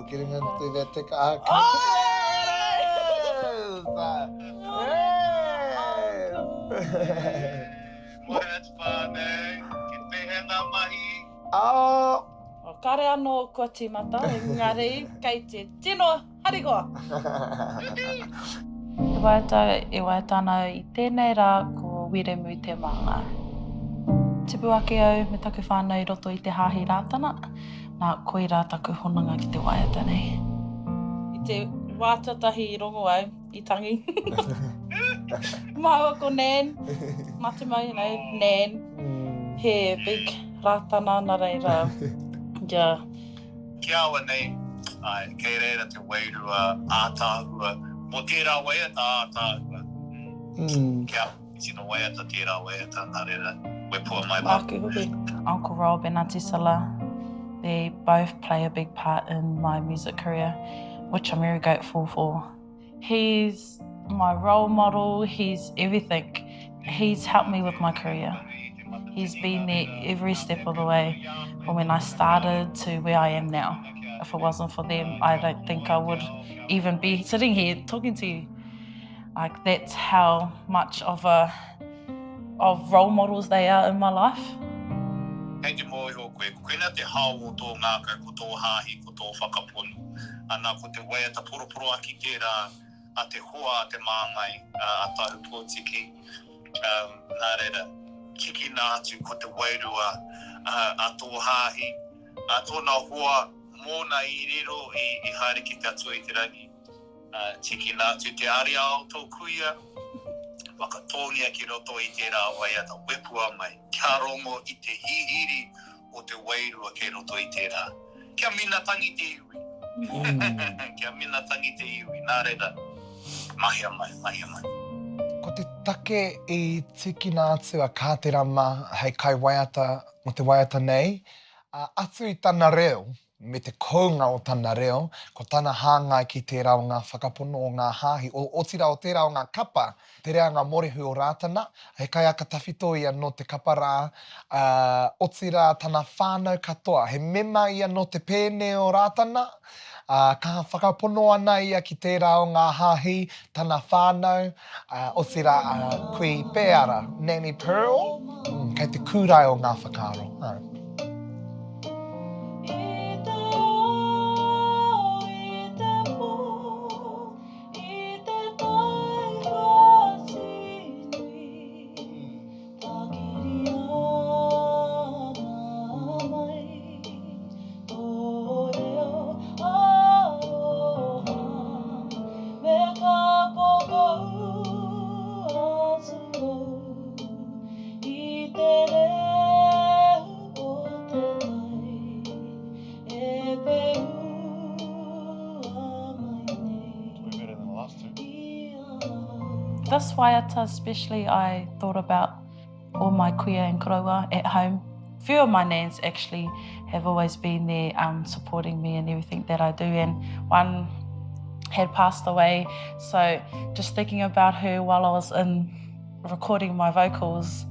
We're getting into that tick. Ah, Oh! Yes! Moe atu whānau, ki pēhea ngā mahi? Oh! Oh, kare anō kua tīmata, engari kei te tino harikoa! Te waiata e waiata ana au i tēnei rā ko Wiremu Te Māngai. Tipu ake au me taku whānau i roto i te Hāhi Rātana, nā, koirā taku hononga ki te waiata nei. I te wā tuatahi i rongo au, i tangi. Māua ko Nan, Matua, you know, Nan, he big Rātana nā reira, yeah. Ki a au nei, āe, kei reira te wairua ātaahua, mō tērā waiata ātaahua. Mm. Ki a au, tino waiata tērā waiata, nā reira, wepua mai mā. Māku hoki. Uncle Rob and Auntie Silla, they both play a big part in my music career, which I'm very grateful for. He's my role model, he's everything. He's helped me with my career. He's been there every step of the way from when I started to where I am now. If it wasn't for them, I don't think I would even be sitting here talking to you. Like that's how much of a of role models they are in my life. Kei te mōhio koe, koina te hao o tō ngākau, ko tō hāhi, ko tō whakapono. Ana, ko te waiata poroporoaki tērā a te hoa a te māngai, a Tahu Pōtiki. Nā reira, tikina atu ko te wairua a tō hāhi, a tōna hoa mōna i riro i haere ki te Atua i te rangi. Tikina atu te ariā o tō kuia, whakatōngia ki roto i tērā waiata, wepua mai, kia rongo i te hihiri o te wairua kei roto i tērā. Kia mina tangi te iwi. Kia mina tangi te iwi. Nā reira, mahia mai, mahia mai. Ko te take i tīkina atu a Kāterama hei kaiwaiata mō te waiata nei, atu i tana reo, me te kounga o tana reo, ko tana hāngai ki tērā o ngā whakapono o ngā hāhi, otirā o tērā o ngā kapa, te reanga mōrehu o Rātana, he kaiaka tawhito ia nō te kapa rā, ā, otirā tana whānau katoa, he mema ia nō te pēne o Rātana, ā, kaha whakapono ana ia ki tērā o ngā hāhi, tana whānau, ā, otirā a Kui Pēara, Nanny Pearl, mm, kei te kūrae o ngā whakaaro, āe. I te ao, i te pō, I te tai whatinui, takiria ana mai tō reo aroha me ka pokou atu au i te rehu o te tai. E pehua mai nei i ahau. This waiata especially I thought about all my kuia and koroua at home. Few of my nans actually have always been there um, supporting me in everything that I do and one had passed away so just thinking about her while I was in recording my vocals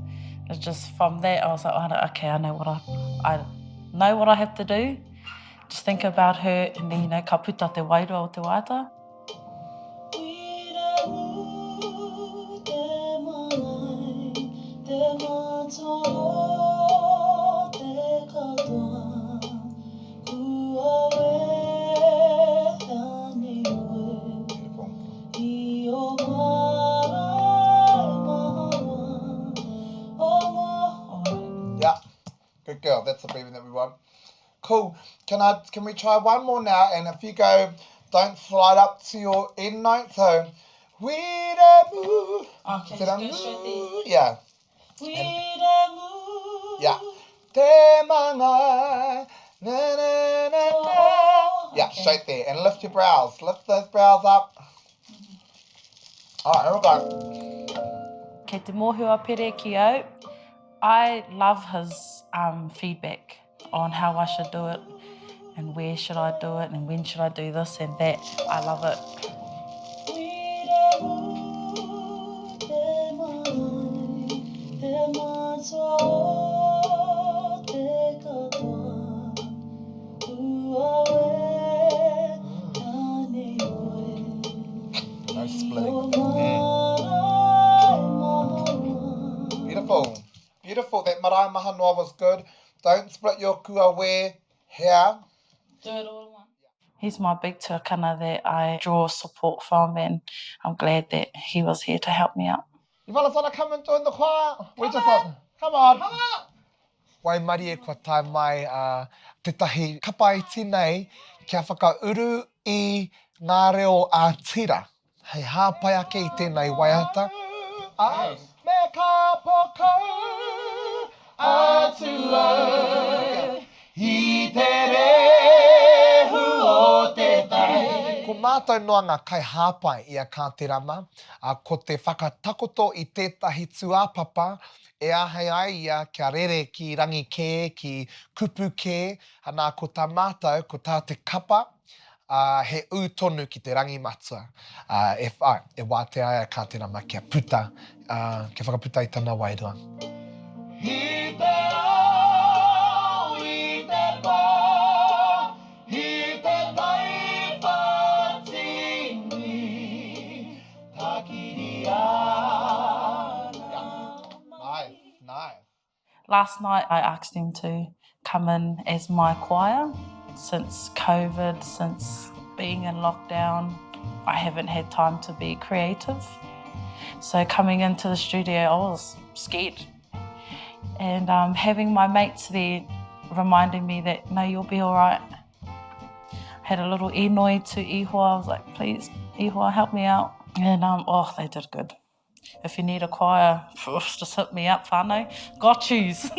it's just from that I was like, oh, okay, I know what I, I Know what I have to do, just think about her and then you know ka puta te wairua o te waiata. Wiremu te marae, te matua o te katoa, kua wehea nei koe i o marae mahara o Yeah. Good girl. That's the breathing that we want. Cool. Can I? Can we try one more now? And if you go, don't slide up to your end note. So, we Okay, just go straight there. Yeah. Wiremu. Yeah. Te manga. Na, na, na, na. Yeah, Okay. straight there. And lift your brows. Lift those brows up. All right, here we go. Kei te mōhio a Pere ki au, I love his um feedback on how I should do it and where should I do it and when should I do this and that. I love it. Wiremu te marae, te matua o te katoa, kua wehea nei koe. Beautiful. Beautiful. That marae maha noa was good. Don't split your kua wē here. Do it all in one. He's my big tuakana that I draw support from and I'm glad that he was here to help me out. You fellas wanna come and join the choir? We just want, come on. Come on. Waimarie kua tae mai a tētahi kapa iti nei kia whakauru i ngā reo ā-tira hei hāpai ake i tēnei waiata. Ā, me kapo kau atu au i te rehu o te tai. Ko mātou noa ngā kaihāpai i a Kā Te Rama, ā, ko te whakatakoto i tētahi tūāpapa e āhei ai ia kia rere ki rangi kē, ki kupu kē, anā, ko tā mātou, ko tā te kapa, ā, he ū tonu ki te rangi matua, ā, e, āe, e wātea ai a Kāterama kia puta, ā, kia whakaputa i tana wairua. I te ao, i te pā, i te tai whatini, takiri ana mai. Nice, nice. Last night I asked them to come in as my choir. Since COVID, since being in lockdown, I haven't had time to be creative. So coming into the studio, I was scared. And um, having my mates there reminding me that, no, you'll be all right. I had a little inoi to Ihoa. I was like, please, Ihoa, help me out. And um, oh, they did good. If you need a choir, just hit me up, whānau. Got yous.